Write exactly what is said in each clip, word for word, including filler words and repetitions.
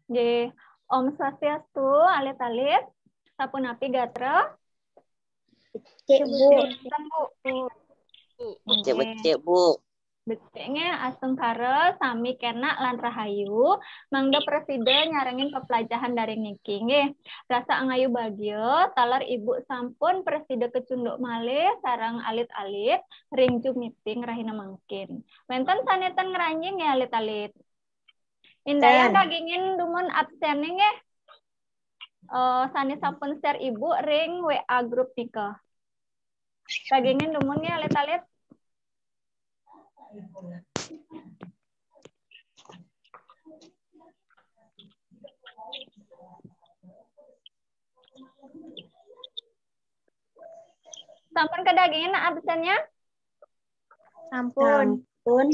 Nggih. Om Swastiastu, alit-alit. Sapunapi gatra? Cek, Bu. Tembuk. Becik-becik, Bu. Becik nggih, astungkara sami kenak lan rahayu. Mangda prasida nyarengin peplajahan daring niki nggih. Rasa angayu bagia, taler Ibu sampun prasida kecunduk malih sareng alit-alit ring Zoom meeting rahina mangkin. Wenten sane ten ngranjing nggih alit-alit. Indayang Ten. Dagingin dumun absen nggih. Eh, sane sampun share Ibu ring W A grup nika. Dagingin dumun nggih alit-alit. Sampun kadagingin absennya? Sampun. Sampun.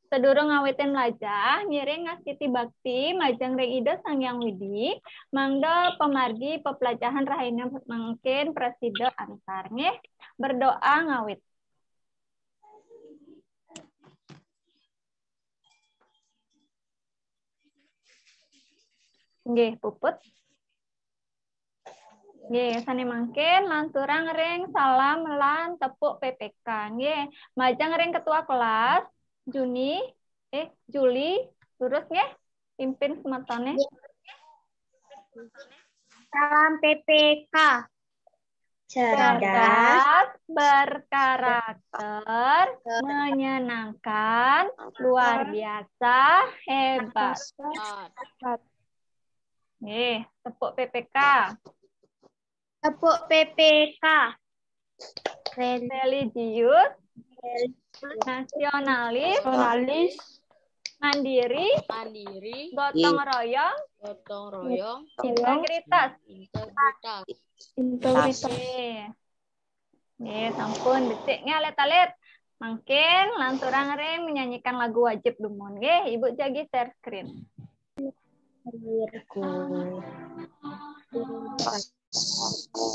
Sadurung ngawitin mlajah, ngiring ngastiti bakti majeng ring Ida Sang Hyang Widi, mangda pamargi peplajahan rahina mangkin prasida antar nggih. Berdoa ngawit. Nggih, puput. Nggih, sane mangkin lanturang ring salam lan tepuk P P K. Nggih, majeng ring ketua kelas, Juni, eh, Juli, lurus nggih, pimpin semetone. Salam P P K. Cerdas. Cerdas, berkarakter, menyenangkan, luar biasa, hebat. Nggih, tepuk P P K. Tepuk P P K. Religius, nasionalis, Nasionalis, mandiri, mandiri, gotong royong, gotong royong, integritas. Integritas. Integritas. Nggih. Nggih, sampun becik nggih alit-alit. Mangkin lanturang ring menyanyikan lagu wajib dumun nggih. Ibu jagi share screen.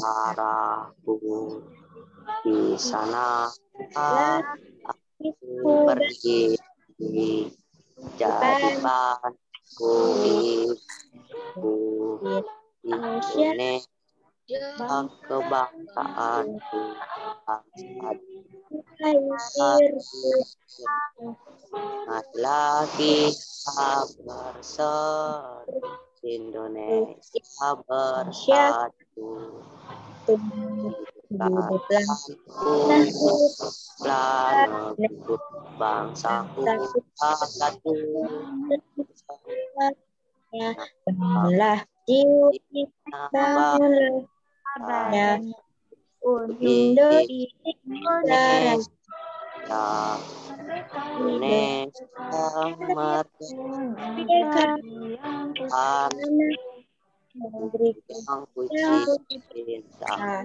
Arahku di sana aku pergi, jadi padaku ibu Indonesia kebangsaanku. Lagi bersatu, Indonesia bersatu. Bangsaku bersatu. Bangunlah, Jiwi, bangunlah. Ya. Indo Indonesia. Indonesia merdeka. Negeri yang ku cinta.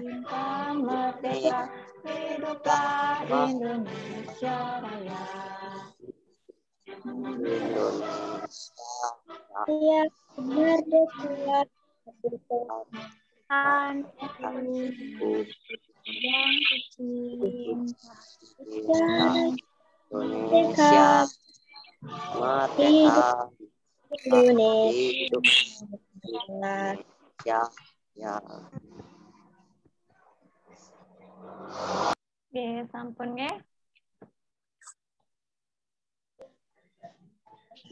Merdeka, hiduplah Indonesia Raya. Indonesia. Iya, merdeka. Tuhan yang kucinta. Indonesia merdeka. Indonesia. Hidup Indonesia. Ya. Nggih, sampun nggih.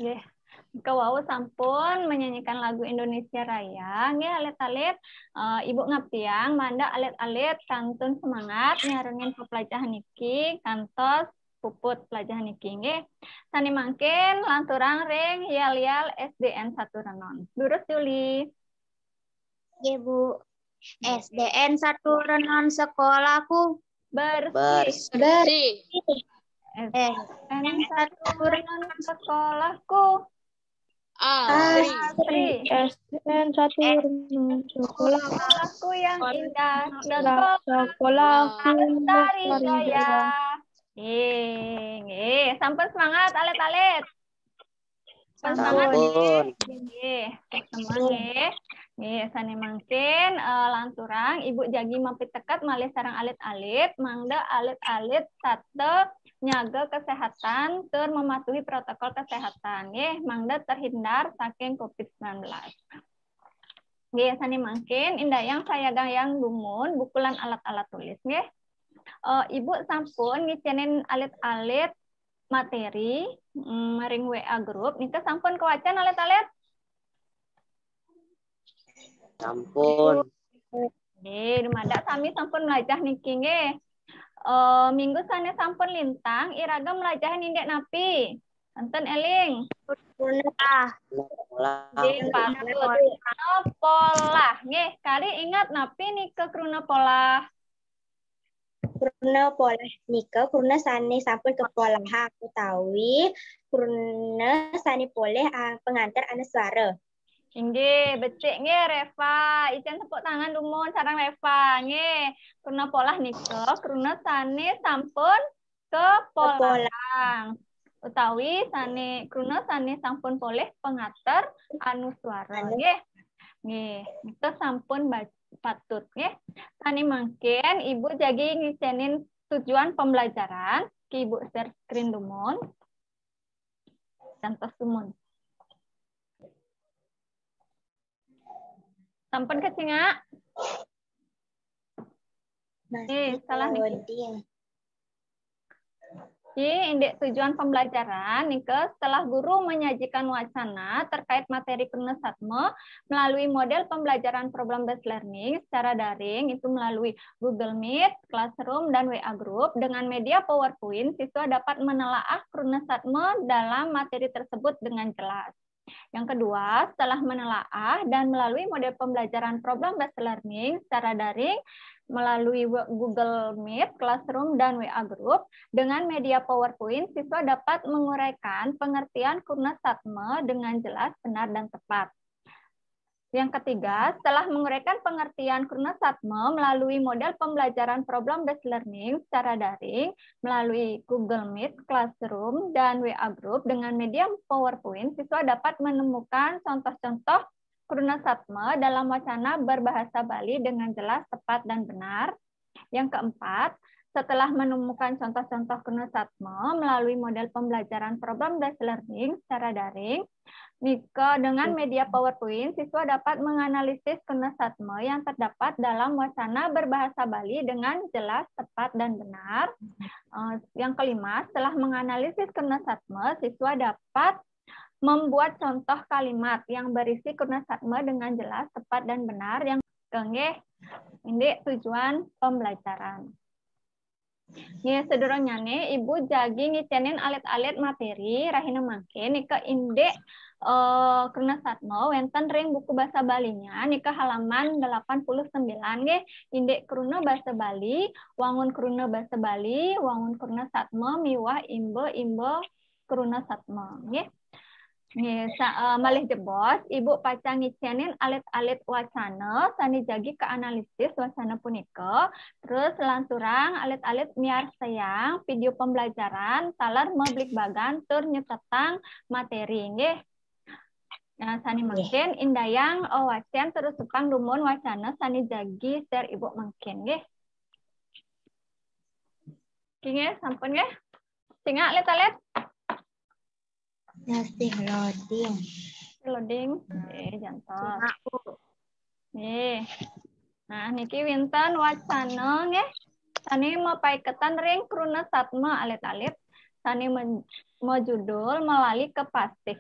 Nggih. Kawau sampun menyanyikan lagu Indonesia Raya. Nggih, alit-alit. Eh, Ibu ngabdiang, mangda alit-alit kantun semangat nyarengin peplajahan niki kantos puput pelajahan niki nggih. Sane mangkin lanturang ring yel-yel S D N satu Renon. Lurus Juli. Nggih, Bu. S D N satu Renon sekolahku. Bersih. Bersih. Bersih. Eh, S D N satu Renon sekolahku. Asri. Asri. S D N satu Renon sekolah. Sekolahku yang indah. Sekolahku Lestari lestari jaya. jaya. Nggih, nggih. Sampun semangat alit-alit. Sampun semangat Sampun. nggih. Nggih, semangat nggih. Nggih, sané mangkin, eh, lanturang Ibu jagi mapiteket malih sareng alit-alit, mangda alit-alit setata nyaga kesehatan tur mematuhi protokol kesehatan, nggih, mangda terhindar saking covid sembilan belas. Nggih, sané mangkin indayang sayagayang dumun buku lan alat-alat tulis, nggih. Eh, Ibu sampun ngicénin alit-alit materi, mm, ring W A group. Nika sampun kawacén alit-alit? Sampun. Nggih, dumadak sami sampun mlajah niki nggih. Eh, minggu sané sampun lintang, iraga mlajahin indik napi? Wénten éling? Kruna. Nggih, patut. Kruna polah. Nggih, kari ingat napi nika kruna polah? Kruna polah nika kruna sané sampun kapolahang utawi kruna sané polih, ah, pangantar anuswara. Inggih, becik nggih Reva. Icén tepuk tangan dumun sareng Reva. Nggih, kruna polah nika kruna sané sampun kapolahang utawi sané kruna sané sampun polih pangantar anuswara. Nggih. Nggih, nika sampun ba-, patut nggih. Sané mangkin Ibu jagi ngicénin tujuan pembelajaran, ki Ibu share screen dumun. Contoh dumun. Sampun kacingak? Eh, salah niki. Nggih, indik tujuan pembelajaran nika setelah guru menyajikan wacana terkait materi kruna satma melalui model pembelajaran problem based learning secara daring itu melalui Google Meet, Classroom, dan W A Group dengan media PowerPoint, siswa dapat menelaah kruna satma dalam materi tersebut dengan jelas. Yang kedua, setelah menelaah dan melalui model pembelajaran problem based learning secara daring melalui Google Meet, Classroom, dan W A Group, dengan media PowerPoint, siswa dapat menguraikan pengertian kruna satma dengan jelas, benar, dan tepat. Yang ketiga, setelah menguraikan pengertian kruna satma melalui model pembelajaran problem based learning secara daring melalui Google Meet, Classroom, dan W A Group dengan media PowerPoint, siswa dapat menemukan contoh-contoh kruna satma dalam wacana berbahasa Bali dengan jelas, tepat, dan benar. Yang keempat, setelah menemukan contoh-contoh kruna satma melalui model pembelajaran problem based learning secara daring, nika dengan media PowerPoint, siswa dapat menganalisis kruna satma yang terdapat dalam wacana berbahasa Bali dengan jelas, tepat, dan benar. Eh, yang kelima, setelah menganalisis kruna satma, siswa dapat membuat contoh kalimat yang berisi kruna satma dengan jelas, tepat, dan benar. Yang keenggih, indik tujuan pembelajaran. Nggih, sadurungnyané Ibu jagi ngicénin alit-alit materi rahina mangkin nika indik, eh, kruna satma wénten ring buku basa Balinya nika halaman delapan puluh sembilan nggih, indik kruna basa Bali, wangun kruna basa Bali, wangun kruna satma miwah imba-imba kruna satma nggih. Nggih, sa-, eh, malih jebos, Ibu pacang ngicénin alit-alit wacana sané jagi kaanalisis wacana punika, terus lanturang alit-alit miarsayang video pembelajaran taler mabligbagan tur nyetetang materi nggih. Nah, sané mangkin indayang, eh, wacén terus tepang dumun wacana sané jagi share Ibu mangkin nggih. Nggih, sampun nggih. Singak, alit-alit? Masih loading. Loading. Eh, jantos. Nggih. Nah, niki wénten wacana nggih. Sané mapaiketan ring kruna satma, alit-alit. Sané men-, majudul Melali Kepasih.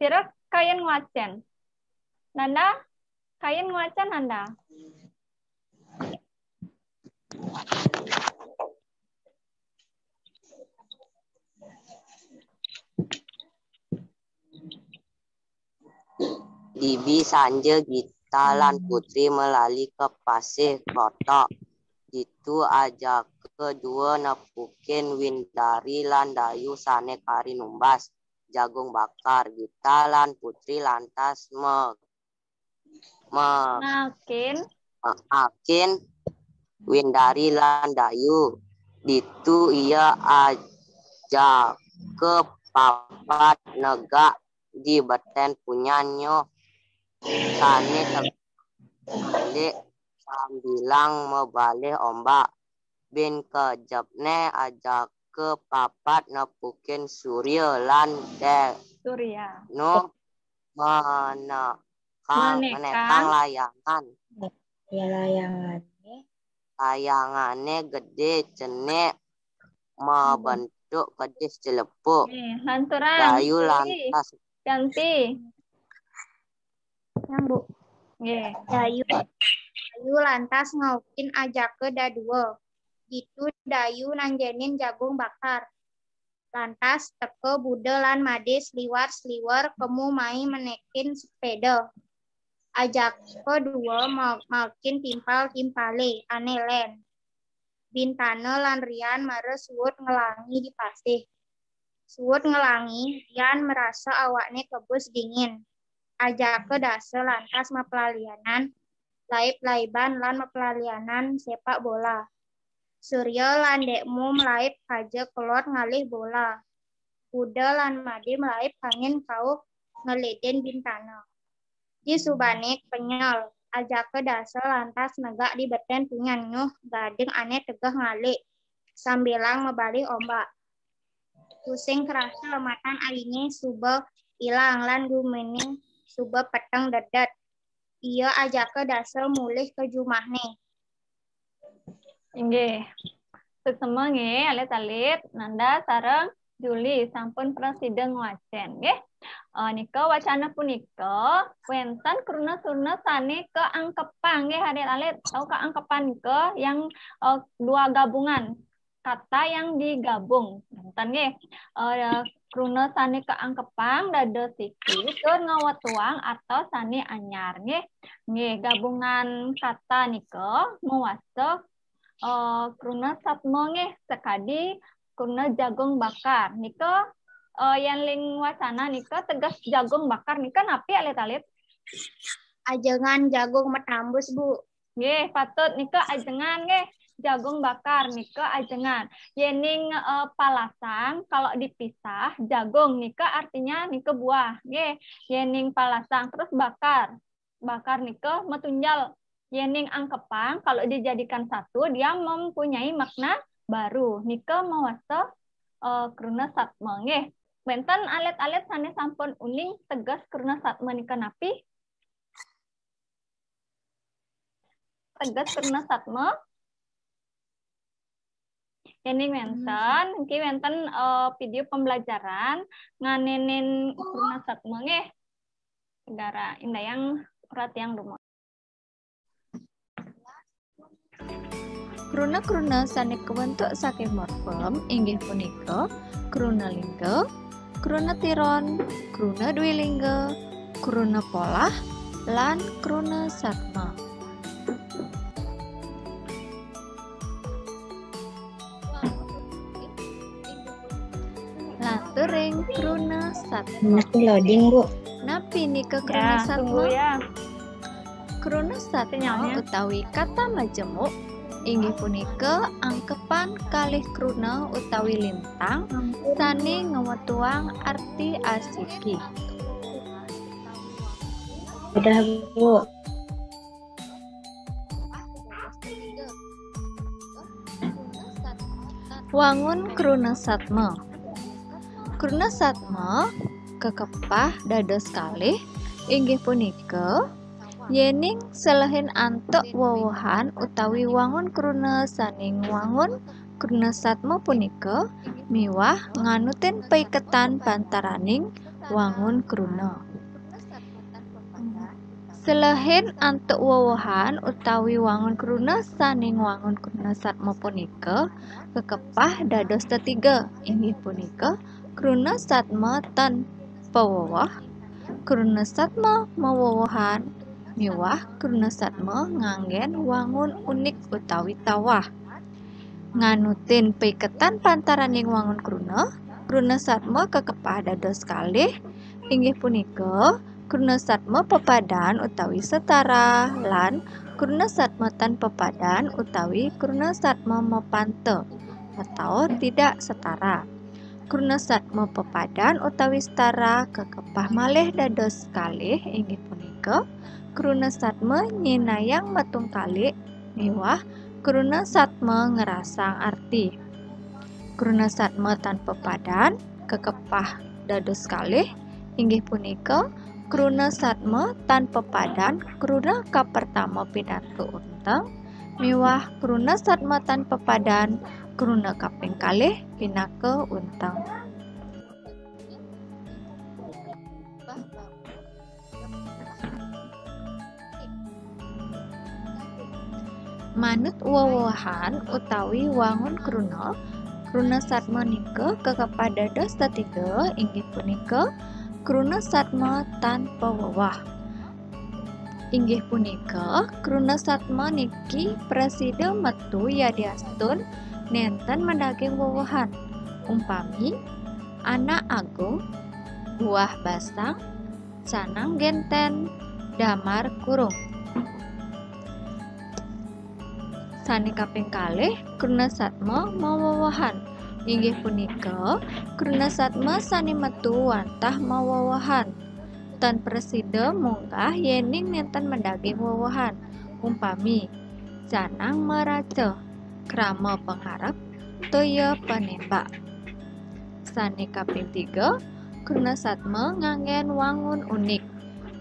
Sira kayun ngwacén? Nanda, kayun ngwacén, Nanda? Dibi sanja Gita lan Putri melali ka pasih klotok. Ditu ajaka dua nepukin Windari lan Dayu sané kari numbas jagung bakar. Gita lan Putri lantas me-, me-, Makin. Akin Windari lan Dayu. Ditu ia ajaka papat negak di betén punyannya sané te-, Sambilang mabalih ombak. Bin kejepné ajaka papat nepukin surya lan dé Surya. Nuh menekang, Menekang. Menekang layangan. Ya, layangané. Layangané gedé, cenik, mabentuk kedis celepuk. Nggih, lanturang. Dayu Sri lantas Yanti. Yang, Bu. Nggih. Dayu. Dayu lantas ngaukin ajaka dadua. Ditu Dayu nanjénin jagung bakar. Lantas teka Buda lan Madé sliwar-sliwer kemu mai menékin sepéda. Ajaka dua ma-, makin timpal-timpalé, ané lén. Bintana lan Rian mara suud ngelangi di pasih. Suud ngelangi, Rian merasa awakné kebus dingin. Ajaka dasa lantas maplalianan, laib-laiban lan maplalianan sepak bola. Surya lan Dék Mu mlaib kaja kelod ngalih bola. Buda lan Madé mlaib kangin kauh ngeledin bintana. Di subané kenyel, ajaka dasa lantas negak di betén punyan Nuh, gading ané tegeh ngalik, sambilang mabalih ombak. Tusing kerasa matan ainé suba ilang lan guminé suba peteng dedet. Ia ajaka dasa mulih ka jumahné. Inggih. Suksma nggih, alit-alit, Nanda sareng Juli sampun prasida ngwacén nggih. Eh, nika wacana punika wénten kruna-kruna sané kaangkepang nggih, alit-alit. Tau kaangkepang nika yang, eh, dua gabungan kata yang digabung. Wénten nggih. Eh, kruna sané kaangkepang dados siki tur ngawetuang arta sané anyar nggih. Nggih, gabungan kata nika mawasta, eh, kruna satma nggih, sakadi kruna jagung bakar. Nika, eh, yén ring wacana nika teges jagung bakar nika napi, alit-alit? Ajengan jagung matambus, Bu. Nggih, patut nika ajengan nggih. Jagung bakar nika ajengan. Yéning, eh, palasang, kalau dipisah, jagung nika artinya nika buah nggih. Yéning palasang terus bakar. Bakar nika matunjal. Yéning angkepang, kalau dijadikan satu, dia mempunyai makna baru. Nika mawasta, eh, kruna satma nggih. Wénten alit-alit sané sampun uning teges kruna satma nika napi? Teges kruna satma. Yéning wénten, niki wénten, eh, video pembelajaran nganinin kruna satma nggih. Dara Indayang ratiang dumun. Kruna-kruna sané kawentuk saking morfem inggih punika kruna lingga, kruna tiron, kruna dwilingga, kruna polah, lan kruna satma. Lanturing kruna satma. Masih loading, Bu. Napi nika kruna satma? Ya, tunggu ya. Kruna satma utawi kata majemuk inggih punika angkepan kalih kruna utawi lintang sané ngawetuang arti asiki. Udah, Bu. Wangun kruna satma. Kruna satma kakepah dados kalih, inggih punika, yéning selehin antuk wewehan utawi wangun kruna sané ngwangun kruna satma punika miwah nganutin paiketan pantaraning wangun kruna. Selehin antuk wewehan utawi wangun kruna sané ngwangun kruna satma punika kakepah dados tetiga, inggih punika kruna satma tan paweweh, kruna satma mawewehan, miwah kruna satma nganggén wangun unik utawi tawah. Nganutin paiketan pantaraning wangun kruna, kruna satma kakepah dados kalih, inggih punika kruna satma pepadan utawi setara lan kruna satma tan pepadan utawi kruna satma mapanta atau tidak setara. Kruna satma pepadan utawi setara kakepah malih dados kalih, inggih punika Kruna satma nyinayang matungkalik miwah kruna satma ngrasang arti. Kruna satma tan pepadan kakepah dados kalih, inggih punika kruna satma tan pepadan kruna kapertama pinaka unteng miwah kruna satma tan pepadan kruna kaping kalih pinaka unteng. Manut wewehan utawi wangun kruna, kruna satma nika kakepah dados tetiga, inggih punika kruna satma tanpa wewah. Inggih punika, kruna satma niki prasida metu yadiastun nenten madaging wewehan. Umpami, anak agung, buah basang, canang genten, damar kurung. Sane kaping kalih, kruna satma mawewehan. Inggih punika, kruna satma sane metu wantah mawewehan. Tan prasida munggah yening nenten madaging wewehan. Umpami, canang maraca, krama pangarep, toya panembak. Sane kaping tiga, kruna satma nganggen wangun unik.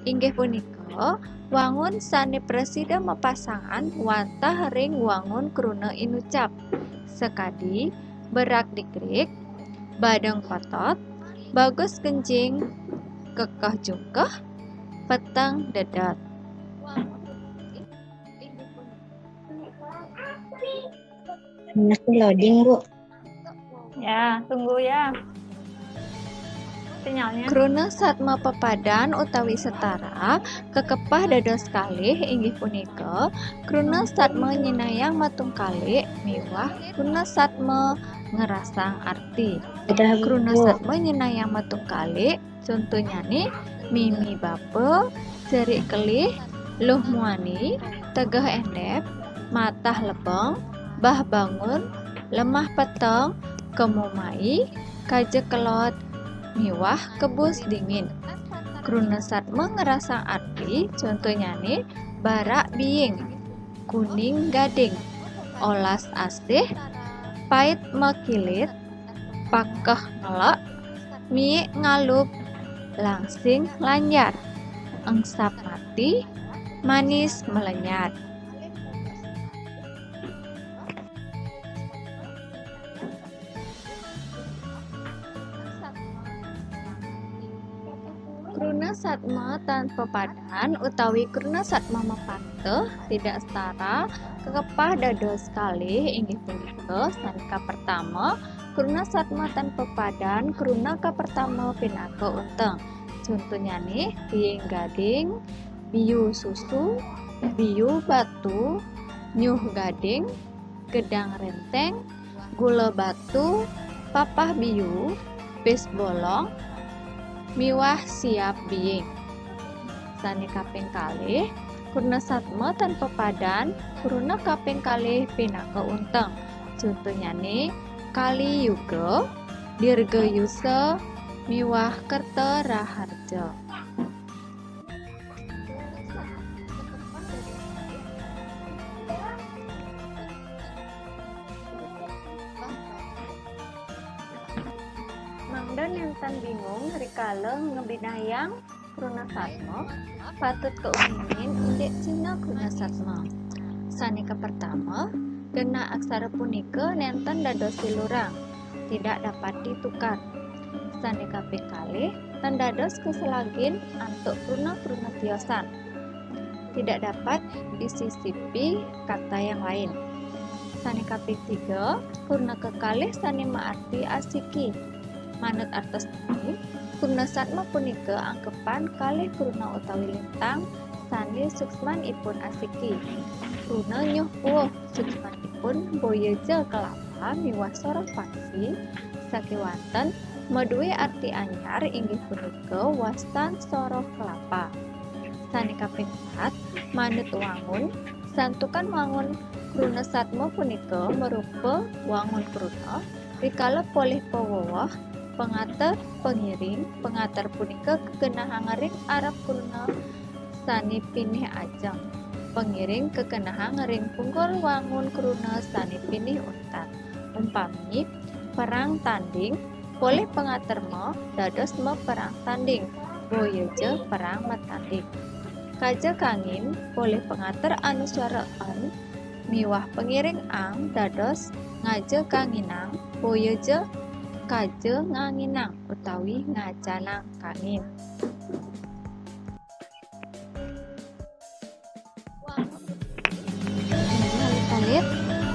Inggih punika, wangun sane prasida mapasangan wantah ring wangun kruna inucap. Sakadi, berak dikrik, badeng kotot, bagus kencing, kekeh jungkeh, peteng dedot. Anak loading, Bu. Ya, tunggu ya. Sinyalnya. Kruna satma pepadan utawi setara kakepah dados kalih, inggih punika kruna satma nyinayang matungkalik miwah kruna satma ngrasang arti. Kruna satma nyinayang matungkalik, contohnyane mimi bapa, serik kelih, luh muani, tegeh endep, matah lebeng, bah bangun, lemah peteng, kemu mai, kaja kelod, miwah kebus dingin. Kruna satma ngrasang arti, contohnyane barak biing, kuning gading, olas asih, pait makilit, pakeh ngelek, miik ngalub, langsing lanjar, engsap mati, manis melenyar. Kruna satma tan pepadan utawi kruna satma mapanteh tidak setara kakepah dados kalih, inggih punika sane kapertama, kruna satma tan pepadan kruna kapertama pinaka unteng. Contohnyane, biing gading, biu susu, biu batu, nyuh gading, gedang renteng, gula batu, papah biu, pis bolong, miwah siap biing. Sane kaping kalih, kruna satma tan pepadan kruna kaping kalih pinaka unteng. Contohnyane, Kali Yuga, Dirga Yusa, miwah Kerta Raharja. Mangda nenten bingung rikala ngabinayang kruna satma, patut kauningin indik cihna kruna satma. Sane kapertama, genah aksara punika nenten dados silurang, tidak dapat ditukar. Sane kaping kalih, tan dados kaselagin antuk kruna-kruna tiosan, tidak dapat disisipi kata yang lain. Sane kaping tiga, kruna kekalih sane maarti asiki. Manut artos niki, kruna satma punika angkepan kalih kruna utawi lintang sane suksmanipun asiki. Kruna nyuh puuh, suksmanipun boya ja kelapa miwah soroh paksi, sakewanten madue arti anyar, inggih punika wastan soroh kelapa. Sane kaping pat, manut wangun, santukan wangun kruna satma punika marupa wangun kruna rikala polih paweweh, pangater, pangiring. Pangater punika kagenahang ring arep kruna sané pinih ajeng. Pangiring kakenehang ring pungkur wangun kruna sané pinih untat. Umpami, perang tanding, polih pangater ma dados maperang tanding, boya ja perang matanding. Kaja kangin, polih pangater anuswara en, miwah pangiring ang dados ngaja kanginang, boya ja kaja nganginang utawi ngajanang kangin. Alit-alit,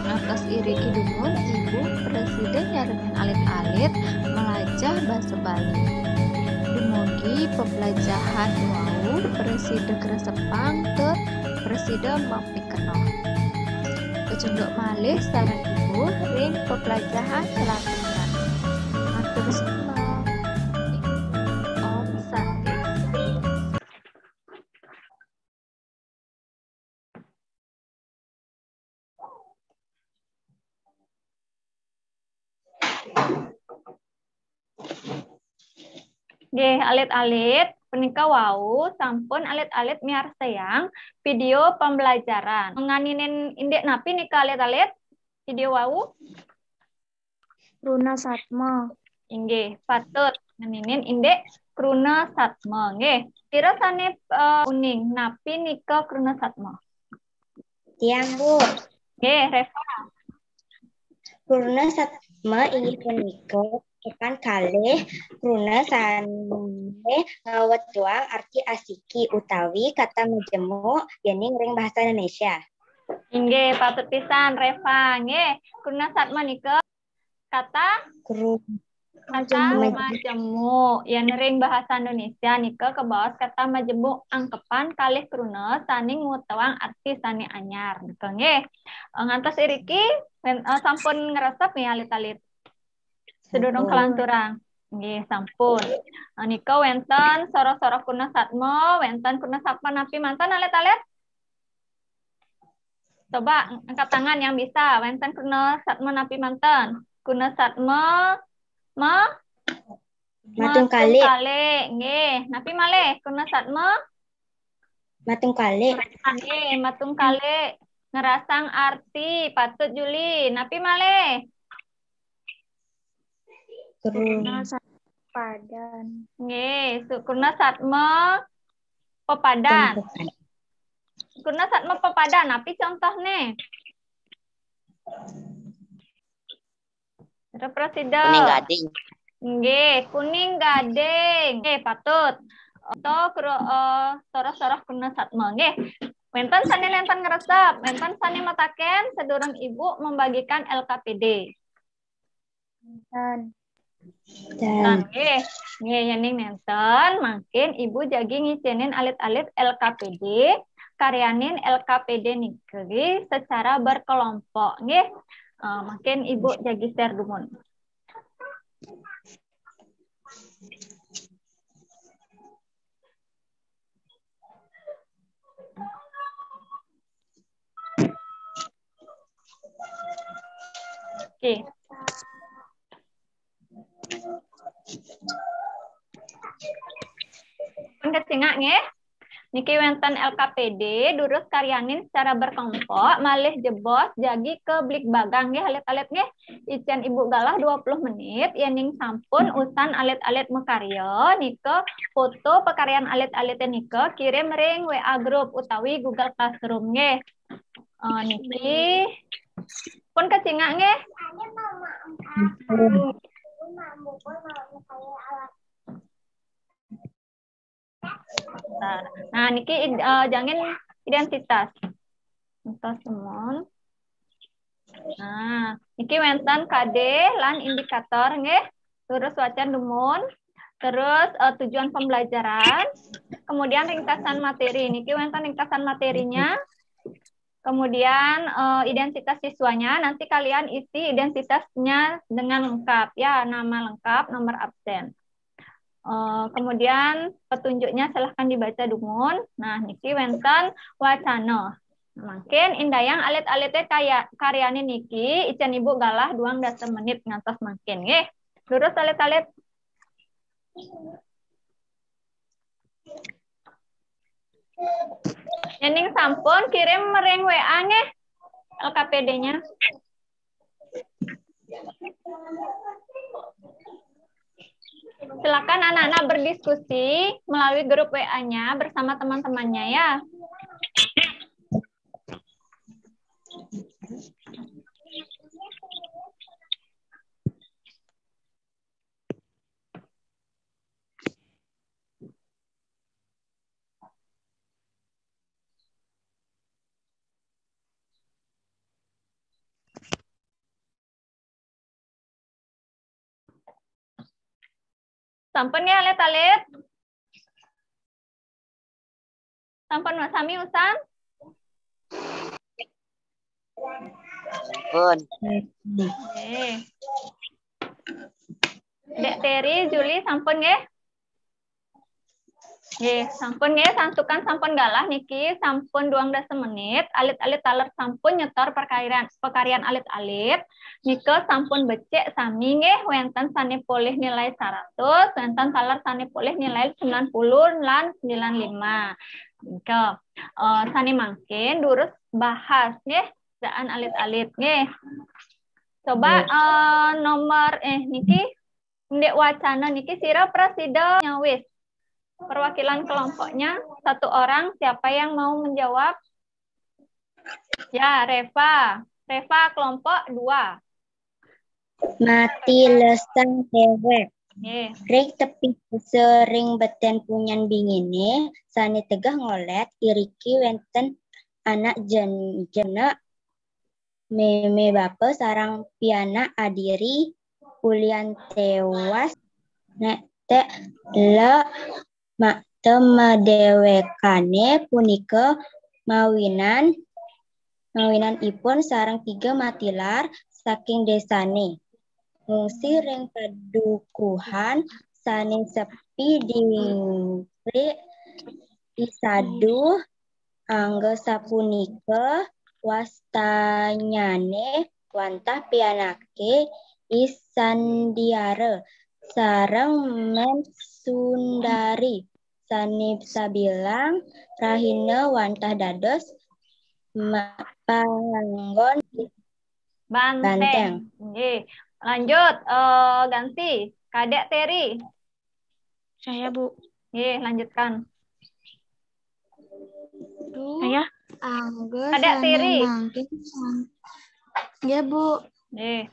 ngantos iriki dumun, ibu prasida nyarengin alit-alit malajah basa Bali. Dumugi pepelajahan wau prasida kresepang tur prasida mapikenoh. Kacunduk malih sareng ibu ring pepelajahan selanturnya. Matur suksma. Om Santi. Nggih, alit-alit, punika wau sampun alit-alit miarsayang video pembelajaran. Nganinin indik napi nika alit-alit? Video wau? Kruna Satma. Inggih, patut nganinin indik Kruna Satma. Nggih. Sira sané, eh, uning, napi nika Kruna Satma? Tiang, Bu. Nggih, Reva. Kruna Satma inggih punika angkepan kalih kruna sané ngawetuang arti asiki utawi kata majemuk yéning ring bahasa Indonesia. Inggih, patut pisan, Reva. Nggih, Kruna Satma nika kata Kru- kata majemuk. Majemuk. Yén ring bahasa Indonesia nika kabaos kata majemuk, angkepan kalih kruna sané nguwatang arti sané anyar nika nggih. Eh, ngantos iriki, eh, sampun ngresep nggih alit-alit? Sedurung sampun. Kalanturang. Nggih, sampun. Eh, nika wénten soroh-soroh Kruna Satma, wénten Kruna Satma napi manten alit-alit? Coba angkat tangan yang bisa. Wénten Kruna Satma napi manten? Kruna Satma, ma? Matungkalik. Matungkalik. Nggih. Napi malih? Kruna Satma? Matungkalik. Nggih, matungkalik. Ngerasang arti, patut Juli. Napi malih? Kruna Satma pepadan. Nggih, su-, Kruna Satma pepadan. Kruna Satma pepadan, napi contohné? Terus prasida. Kuning gading. Nggih, kuning gading. Nggih, patut. Utawi kru-, eh, soroh-soroh Kruna Satma. Nggih. Wénten sané nénten ngresep, wénten sané mataken sedurung Ibu membagikan L K P D. Nénten. Nénten. Nggih. Nggih, yéning nénten, mangkin Ibu jagi ngicénin alit-alit L K P D, karyanin L K P D nika nggih secara berkelompok nggih. Eh, mangkin Ibu jagi share dumun. Oke. Pun kacingak nggih. Niki wénten L K P D, durus karyanin secara berkelompok, malih jebos jagi ke bligbagang nggih, alit-alit nggih. Icén Ibu galah dua puluh menit, yéning sampun usan alit-alit makarya, nika foto pakaryan alit-alité nika kirim ring W A group utawi Google Classroom nggih. Eh, niki pun kacingak nggih. Nah, niki id-, eh, jangin identitas. Identitas semua. Nah, niki wénten K D lan indikator nggih. Terus wacan dumun. Terus, eh, tujuan pembelajaran. Kemudian ringkasan materi. Niki wénten ringkasan materinya. Kemudian, eh, identitas siswanya. Nanti kalian isi identitasnya dengan lengkap ya, nama lengkap, nomor absen. Eh, kemudian petunjuknya silahkan dibaca dumun. Nah, niki wénten wacana. Mangkin indayang alit-alité kaya karyanin niki, icén Ibu galah duang dasa menit ngantos mangkin nggih. Lurus alit-alit. Ning sampun kirim ring W A nggih L K P D-nya. Silakan anak-anak berdiskusi melalui grup W A-nya bersama teman-temannya ya. Sampun ya, alit-alit? Sampun sami usan? Sampun. Nggih. Dek Teri, Juli, sampun nggih? Nggih, sampun nggih, santukan sampun galah niki, sampun duang dasa menit, alit-alit taler sampun nyetor perkarian, pekaryan alit-alit. Nika sampun becik sami nggih, wenten sane polih nilai seratus, wenten taler sane polih nilai sembilan puluh lan sembilan lima. Nika, eh, sane mangkin durus bahas nggih, jaan alit-alit nggih. Coba, eh, nomor, eh, niki, Ndek Wacana niki sira prasida nyawis. Perwakilan kelompoknya satu orang, siapa yang mau menjawab? Ya, Reva. Reva kelompok dua. Mati lesang dewek. Nggih. Ring tepi desa ring beten punyan bingine, sane tegeh ngolet, iriki wenten anak jen-, jenek meme bapa sareng pianak adiri ulian tewas nek tek le makta madewekane punika mawinan, mawinan ipun sareng tiga matilar saking desane. Ngungsi ring padukuhan sane sepi dingklik isadu angga sapunika wastanyane wantah pianake isandiara sareng Mem Sundari sane sabilang rahina wantah dados ma-, panganggon Banteng. Banteng. Nggih. Lanjut, eh, Gansi. Kadek Teri. Saya, Bu. Nggih, lanjutkan. Saya. Angga Kadek sane Teri. Mangkin sam-, nggih, Bu. Nggih.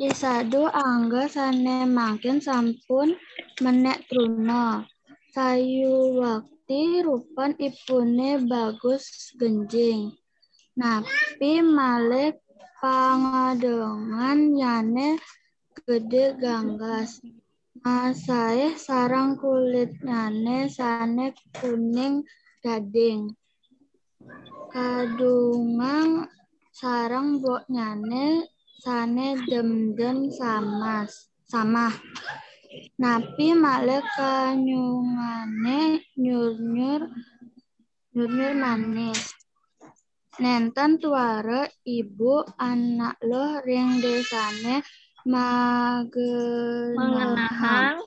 Isadu angga sane mangkin sampun menek truna. Sayuwakti rupan ipune bagus genjing. Napi malih pangadengan nyane gede ganggas. Masaih sareng kulitnyane sane kuning gading. Kadungang sareng mboknyane sane demden samas, samah. Napi malih kanyungane nyur-nyur, nyur-nyur manis. Nenten tuara ibu anak luh ring desane magenahang. Mengenahang.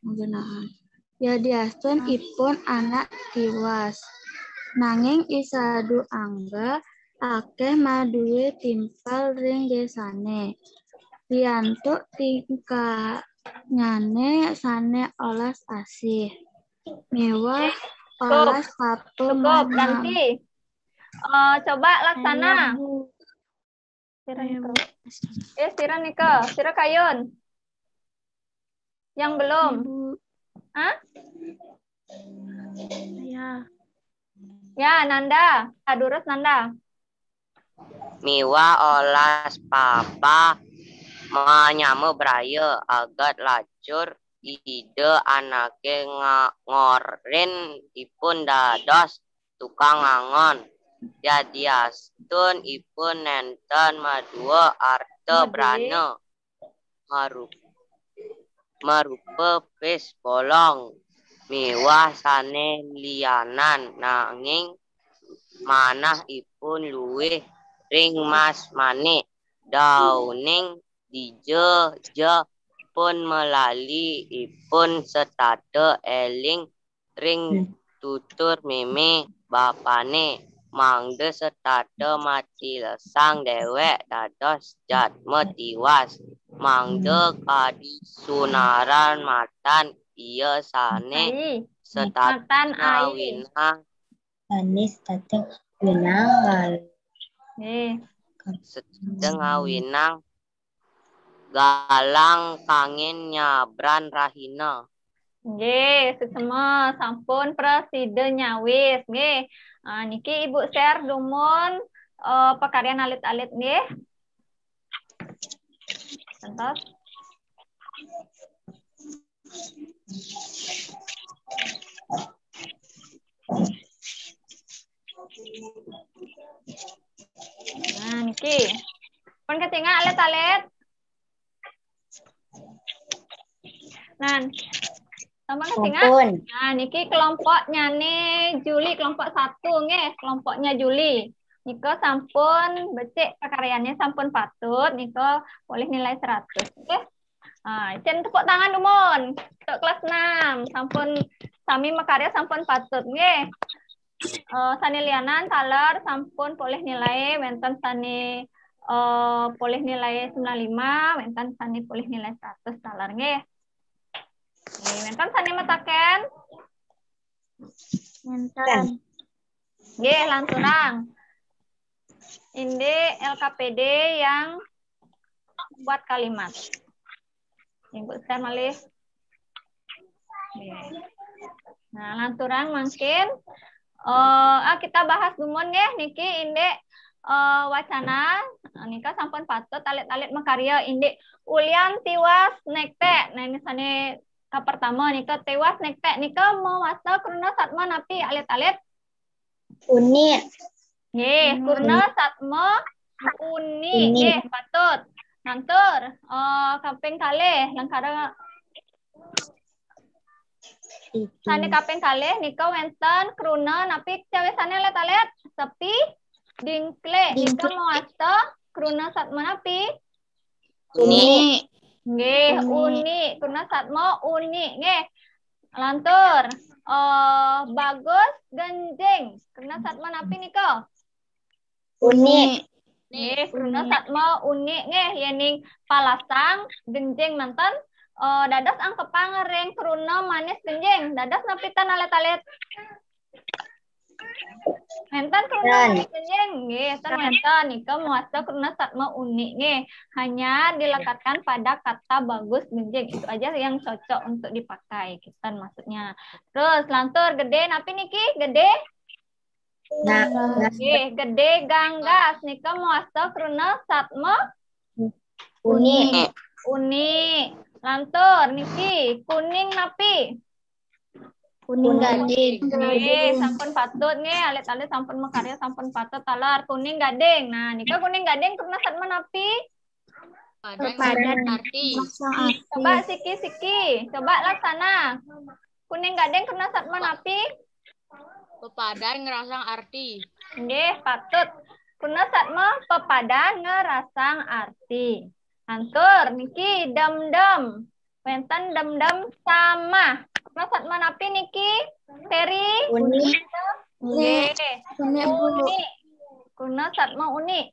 Magenahang. Yadiastun ipun anak tiwas. Nanging isadu angga akeh madue timpal ring desane. Piantuk tingkahnyane sane olas asih. Miwah olas papa. Cukup, Gansi. Eh, coba Laksana. Sira nika. Eh, sira nika. Sira kayun. Yang belum. Ibu. Hah? Ya. Ya, Nanda. Ah, durus, Nanda. Miwah olas papa manyama braya agat lacur ida anake nga-, ngoren ipun dados tukang angon. Yadiastun ipun nenten madua arta brana marup-, marupa pis bolong miwah sane lianan, nanging manah ipun luwih ring mas manik. Dauning dija ja pun malali ipun setata eling ring tutur meme bapane, mangda setata matilesang dewek dados jatma tiwas, mangda kadi sunaran matan ia sane setata ngawinang. Sane setata ngawinang. Setata ngawinang galang kangin nyabran rahina. Nggih, suksma sampun prasida nyawis. Nggih. Ah, niki Ibu share dumun, eh, pakaryan alit-alit nggih. Entos. Nah, niki. Pun ketinggal alit-alit. Nah, sampun ketinggal. Nah, niki kelompoknyane Juli, kelompok satu nggih, kelompoknya Juli. Nika sampun becik pakaryannya, sampun patut, nika polih nilai seratus nggih. Ah, cen tepuk tangan dumun untuk kelas enam, sampun sami makarya sampun patut nggih. Eh, sane lianan taler sampun polih nilai, wenten sane, eh, polih nilai sembilan lima, wenten sane polih nilai seratus taler nggih. Nggih, wenten sane mataken? Wenten. Nggih, lanturang. Indik L K P D yang buat kalimat. Ibu share malih. Nggih. Nah, lanturang mangkin, eh, ah, kita bahas dumun nggih niki indik, eh, wacana. Nah, nika sampun patut alit-alit makarya indik ulian tiwas nektek. Nah, ini sane kapertama nika tiwas nektek nika mawasta kruna satma napi alit-alit? Unik. Nggih, kruna satma unik. Unik. Nggih, patut. Lantur, eh, kaping kalih, lengkara sane kaping kalih nika wenten kruna napi cawisane alit-alit? Sepi dingklik. Nika mawasta kruna satma napi? Unik. Nggih, unik. Kruna satma unik. Nggih. Lantur, eh, bagus genjing. Kruna satma napi nika? Unik. Nggih, kruna satma unik nggih, yening palasang genjing manten, eh, dados angkepang ring kruna manis genjing. Dados napi tan alit-alit? Wenten kruna manis genjing? Nggih, ten wenten. Nika mawasta kruna satma unik nggih. Hanya dilekatkan pada kata bagus genjing. Itu aja yang cocok untuk dipakai. Kiten maksudnya. Terus lantur gede, napi niki? Gede? Nah, nggih, gede ganggas nika mawasta kruna satma unik. Unik. Lantur niki kuning napi? Kuning gading. Nggih, sampun patut nggih, alit-alit sampun makarya sampun patut taler kuning gading. Nah, nika kuning gading kruna satma napi? Pepadan arti. Coba siki-siki, coba Laksana. Kuning gading kruna satma napi? Pepadan ngrasang arti. Nggih, patut. Kruna satma pepadan ngrasang arti. Lantur niki demdem. Wenten demdem samah. Kruna satma napi niki? Teri? Unik. Nggih. Unik, Bu. Unik. Kruna satma unik.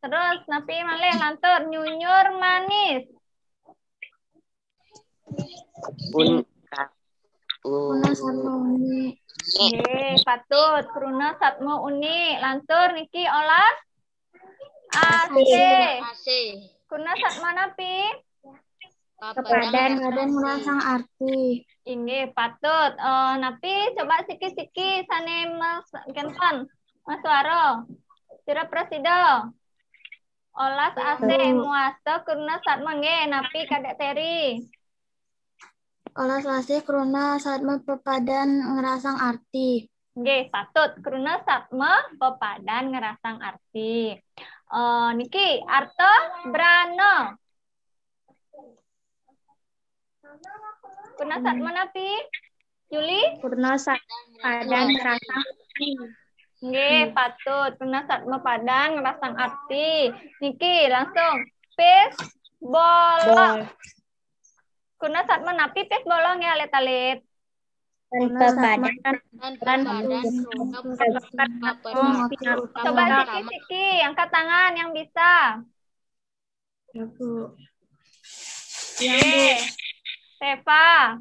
Terus napi malih lantur nyunyur manis. Un, kruna satma unik. Nggih, patut. Kruna satma unik. Lantur niki olas A C. A C. Kruna satma napi? Pepadan. Pepadan ngrasang arti. Inggih, patut. Eh, napi coba siki-siki sane mas kenten. Mas Waro. Sira prasida. Olas A C mawasta kruna satma nggih, napi Kadek Teri? Olas A C kruna satma pepadan ngrasang arti. Nggih, patut. Kruna satma pepadan ngrasang arti. Eh, niki arta brana. Kruna satma napi? Juli? Kruna satma pepadan ngrasang arti. Nggih, patut. Kruna satma pepadan ngrasang arti. Niki langsung. Pis bolong. Kruna satma napi pis bolong nggih, alit-alit? Tanpa padan. Tanpa padan kruna kapertama. Coba siki-siki, angkat tangan yang bisa. Oke. Reva.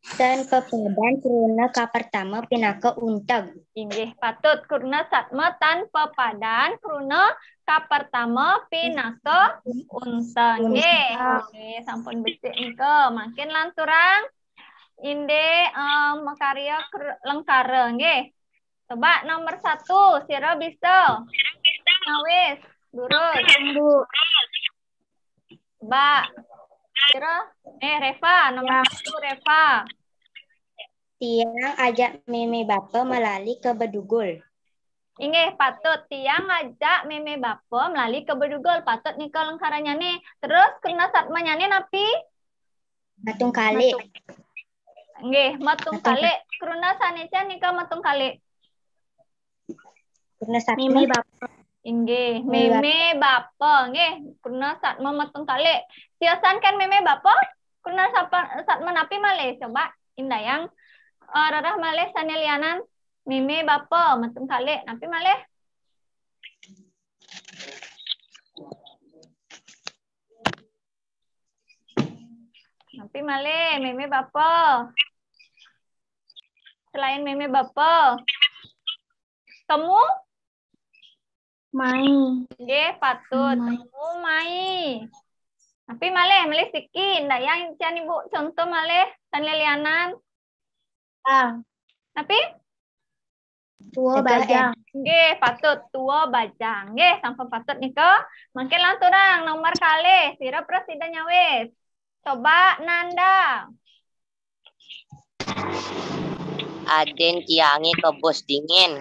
Tanpa padan kruna kapertama pinaka unteg. Inggih, patut. Kruna satma tanpa padan kruna kapertama pinaka unteg. Nggih. Nggih, sampun becik nika. Mangkin lanturang indik eh, makarya kr- lengkara nggih. Coba nomor satu, sira bisa. Nyawis, durus. Bu. Coba. Sira, eh Reva, nomor satu Reva. Tiang ajak mémé bapa malali ka Bedugul. Inggih, patut. Tiang ajak mémé bapa malali ka Bedugul. Patut nika lengkaranyane. Terus kruna satmanyane napi? Matungkalik. Nggih, matungkalik. Kruna sanicen nika matungkalik. Kruna satma. Mémé bapa. Inggih, Mémé mémé bapa. Nggih, kruna satma matungkalik. Tiosan kan mémé bapa? Kruna sapa satma napi malih? Coba indayang eh, rereh malih sane lianan. Mémé bapa matungkalik. Napi malih? Napi malih mémé bapa? Selain mémé bapa. Temu? Mai. Nggih, patut. Mai. Temu mai. Napi malih, malih siki. Ndayang can Ibu contoh malih sane lianan. Ah, Napi? Tua Betul, bajang. Nggih, patut. Tua bajang. Nggih, sampun patut nika. Mangkin lanturang nomor kalih. Sira prasida nyawis. Coba Nanda. Aden tiange kebus dingin.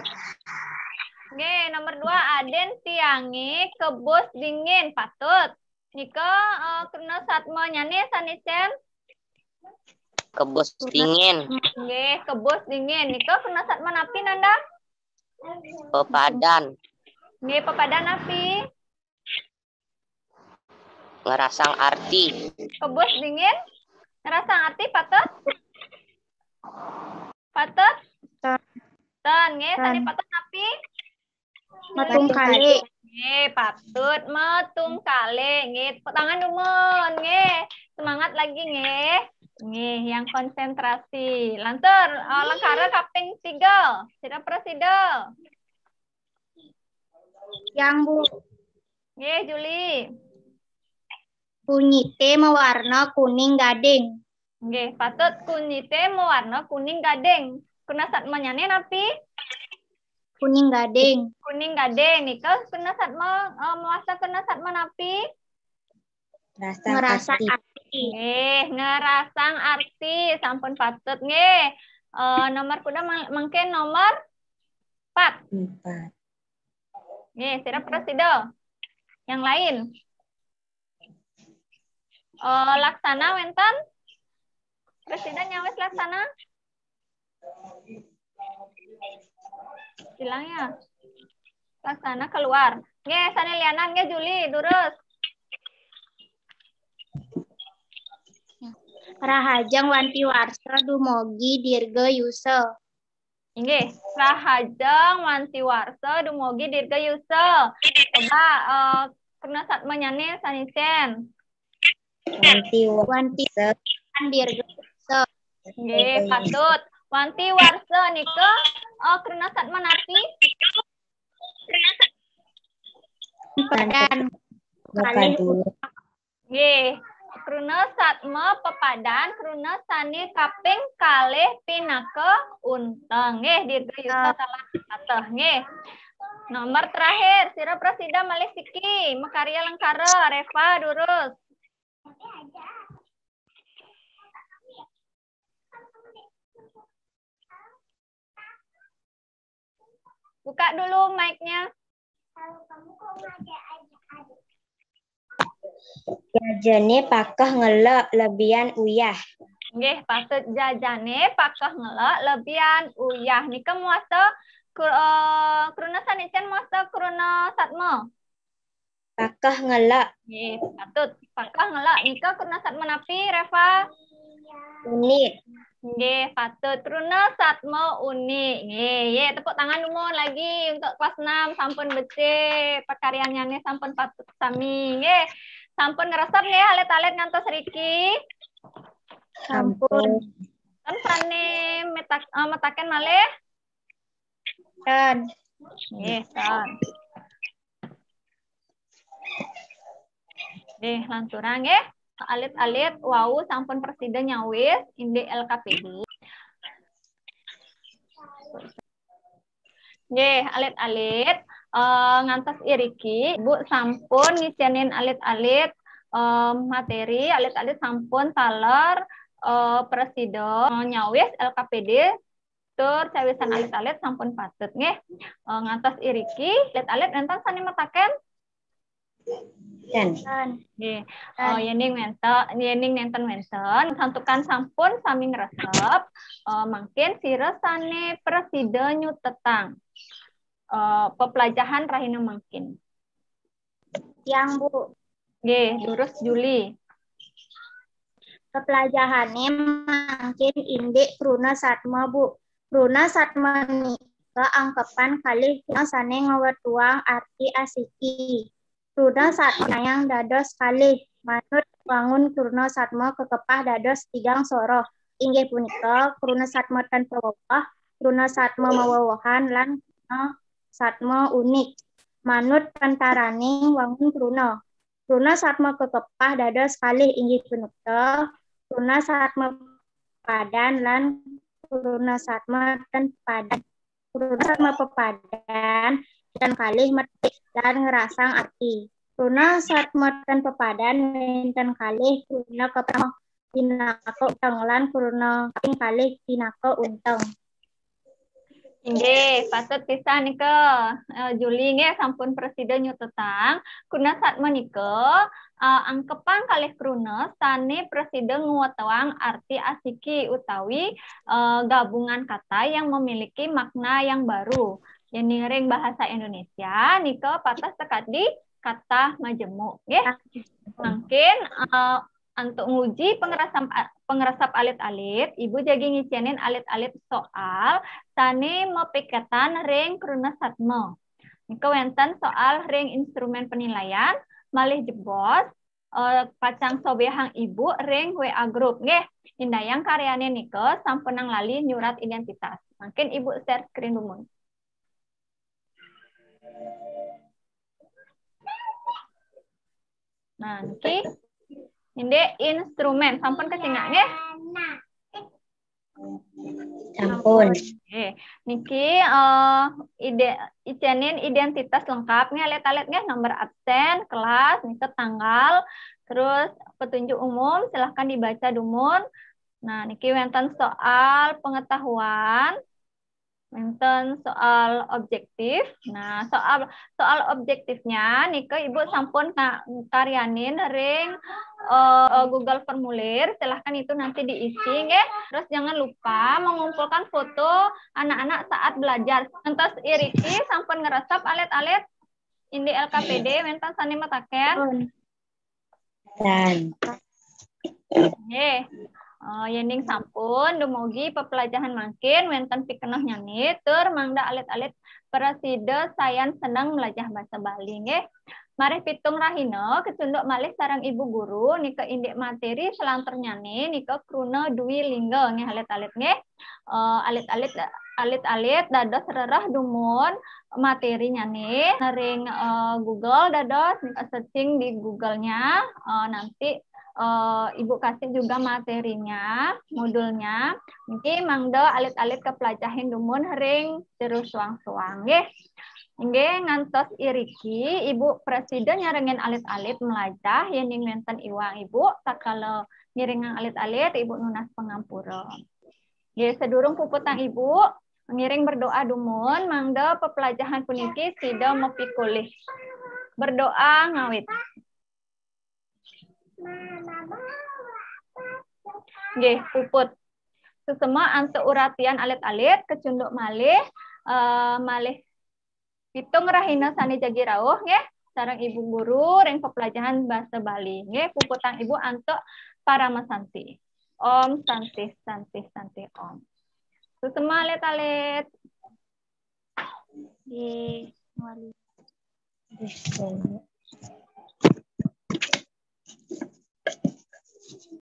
Nggih, nomor dua aden tiange kebus dingin. Patut. Nika eh, kruna satmanyane sanicen. Kebus dingin. Nggih, kebus dingin. Nika kruna satma napi Nanda? Pepadan. Nggih, pepadan napi? Ngerasang arti. Kebus dingin. Ngerasang arti patut? Patut? Ten, nggih, sane patut napi? Matungkalik. Nggih, patut matungkalik. Nggih, tepuk tangan dumun. Nggih, semangat lagi nggih. Nggih, yang konsentrasi. Lantur, eh, lengkara kaping tiga. Sira prasida. Yang Bu. Nggih, Juli. Kunyite mawarna kuning gading. Nggih, patut kunyite mawarna kuning gading. Kruna satmanyane napi? Kuning gading. Kuning gading nika kruna satma eh, mawasta kruna satma napi? Ngerasang Ngerasang arti. arti. Nggih, ngerasang arti sampun patut nggih. Eh, nomor kuda mang- mangkin nomor empat. Empat. Nggih, sira prasida. Yang lain. Eh, Laksana wenten? Prasida nyawis Laksana? Hilang ya? Laksana keluar. Nggih, sane lianan nggih Juli, durus. Rahajeng wanti warsa dumogi dirga yusa. Inggih, rahajeng wanti warsa dumogi dirga yusa. Coba eh, kruna satmanyane sanicen. Wanti Wanti warsa. Dirga yusa. Nggih, patut. Wanti warsa nika eh, kruna satma napi? Pepadan. Kalih Pepadan. Nggih, kruna satma pepadan kruna sane kaping kalih pinaka unteng. Nggih, dirga yusa salah pateh. Nggih. Nomor terakhir, sira prasida malih siki, makarya lengkara, Reva durus. Buka dulu mic-nya. Jajane pakeh ngelek lebihan uyah. Nggih, patut jajane pakeh ngelek lebihan uyah. Nika muasta kru- eh, kruna sanicen muasta kruna satma. Pakeh ngelek. Nggih, patut. Pakeh ngelek nika kruna satma napi, Reva? Unit. Nggih, patut. Kruna satma unik. Nggih, ye, tepuk tangan dumun lagi untuk kelas enam, sampun becik. Pakaryannyane sampun patut sami. Nggih. Sampun ngresep nggih alit-alit ngantos riki? Sampun. Ten sane metak, eh, metaken malih? Ten. Nggih, ten. Nggih, lanturang nggih. Alit-alit wau sampun prasida nyawis indik L K P D. Nggih, alit-alit, eh, ngantos iriki, Ibu sampun ngicenin alit-alit, eh, materi, alit-alit sampun taler, eh, prasida, eh, nyawis L K P D, tur cawisan alit-alit sampun patut nggih. Eh, ngantos iriki, alit-alit wenten sane metaken? Ten. Nggih. Oh, yening wenten, yening nenten wenten, santukan sampun sami ngresep, eh, mangkin sira sane prasida nyutetang, eh, peplajahan rahina mangkin. Tiang, Bu. Nggih, durus Juli. Peplajahane mangkin indik kruna satma, Bu. Kruna satma nika angkepan kalih kruna sane ngwetuang arti asiki. Kruna satma nyayang dados kalih, manut wangun kruna satma kakepah dados tigang soroh. Inggih punika kruna satma tanpa weweh, kruna satma mawewehan, lan kruna satma unik. Manut pentaraning wangun kruna. Kruna satma kakepah dados kalih inggih punika kruna satma padan lan kruna satma ten padan. Kruna satma pepadan wenten kalih metik lan ngrasang arti. Kruna satma ten pepadan wenten kalih, kruna kaping pinaka unteng lan kruna kaping kalih pinaka unteng. Inggih, patut pisan nika, eh, Juli nggih sampun prasida nyutetang. Kruna satma nika, eh, angkepan kalih kruna sane prasida ngwetuang arti asiki utawi, eh, gabungan kata yang memiliki makna yang baru. Yen ring bahasa Indonesia nika pateh sakadi kata majemuk nggih. Mungkin, eh, antuk nguji pangresep, pangresep alit-alit, Ibu jagi ngicenin alit-alit soal sane mapiketan ring kruna satma. Nika wenten soal ring instrumen penilaian, malih jebos, eh, pacang sobihang Ibu ring W A group nggih. Indayang karyane nika sampunang lali nyurat identitas. Mangkin Ibu share screen dumun. Nah, niki indik instrumen, sampun kacingak nggih? Sampun. Nggih. Niki, eh, ide-, icenin identitas lengkap nggih, alit-alit nggih, nomor absen, kelas, nika tanggal, terus petunjuk umum, silahkan dibaca dumun. Nah, niki wenten soal pengetahuan. Wenten soal objektif. Nah, soal, soal objektifnya nika Ibu sampun ka-, karyanin ring, eh, Google Formulir. Silahkan itu nanti diisi nggih. Terus jangan lupa mengumpulkan foto anak-anak saat belajar. Ngantos iriki sampun ngresep alit-alit indik L K P D, wenten sane metaken? Tan. Nggih. Eh, yening sampun dumugi pepelajahan mangkin wenten pikenohnyane, tur mangda alit-alit prasida sayan seneng mlajah basa Bali nggih. Marih pitung rahina kecunduk malih sareng Ibu Guru nika indik materi selanturnyane nika kruna dwi lingga nggih alit-alit nggih. Eh, alit-alit, alit-alit dados rereh dumun materinyane ring, eh, Google dados, eh, searching di Google-nya, eh, nanti, eh, Ibu kasih juga materinya, modulnya. Niki mangda alit-alit kepelajahin dumun ring jero suang-suang nggih. Nggih, ngantos iriki Ibu prasida nyarengin alit-alit melajah, yening wenten iwang Ibu sakala ngiringang alit-alit, Ibu nunas pangampura. Nggih, sadurung puputang Ibu, ngiring berdoa dumun, mangda pepelajahan puniki sida mapikolih. Berdoa ngawit. Nggih, puput. Sesama antuk uratian alit-alit, kecunduk malih, eh, malih pitung rahina sane jagi rauh, nggih, sareng Ibu Guru ring pepelajahan basa Bali, nggih, puputang Ibu antuk paramasanti. Om Santi, Santi, Santi Om. Susumaa alit-alit. Di wali.